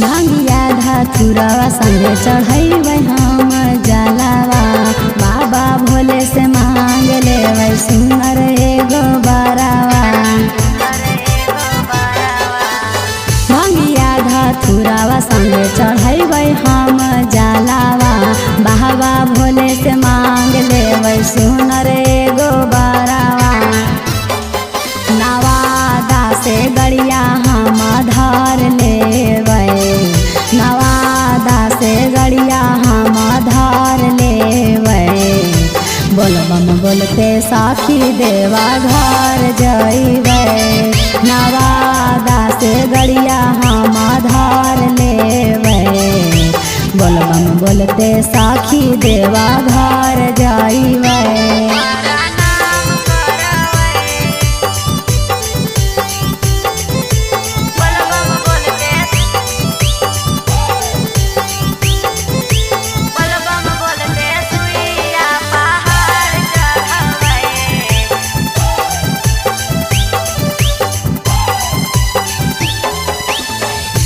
भांगिया धतुरवा संगे चढ़ैबै हम जलावा, बाबा भोले से मांग लेबै सुनर एगो बरावा। भांगिया धतुरवा संगे चढ़ैबै हम जलावा, बाबा भोले से मांग लेबै सुनर एगो बरावा। नवादा से गड़िया हम धर लेबै, नवादा से गड़िया हम धर लेबै। बोलबम बोलते साखी देवा घर जइबै, नवादा से गड़िया हम धर लेबै। बोलबम बोलते साखी देवा घर जइबै। प्रणाम करबै। बोलबम बोलते, बोलबम बोलते सुइया पहाड़ चढ़बै।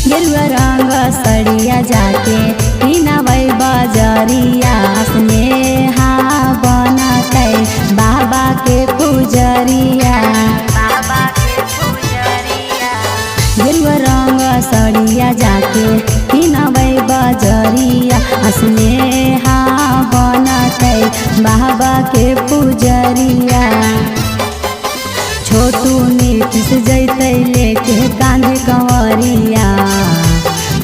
गेरुआ रंग सड़िया जाके किनबै बजरिया, स्नेहा बनतै बाबा के पुजरिया। बाबा के पुजरिया। गेरुआ रंग सड़िया जाके किनबै बजरिया, स्नेहा बनतै बाबा के पुजरिया। छोटू नीतीश जैतै लेके कांधे कंवरिया,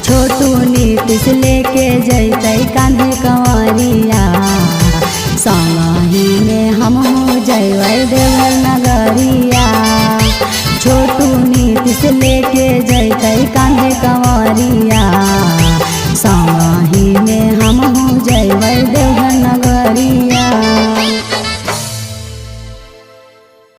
छोटू नीतीश लेके जैतै कांधे कंवरिया। संगही में हमहू जैबै देवघर नगरिया, छोटू नीतीश ले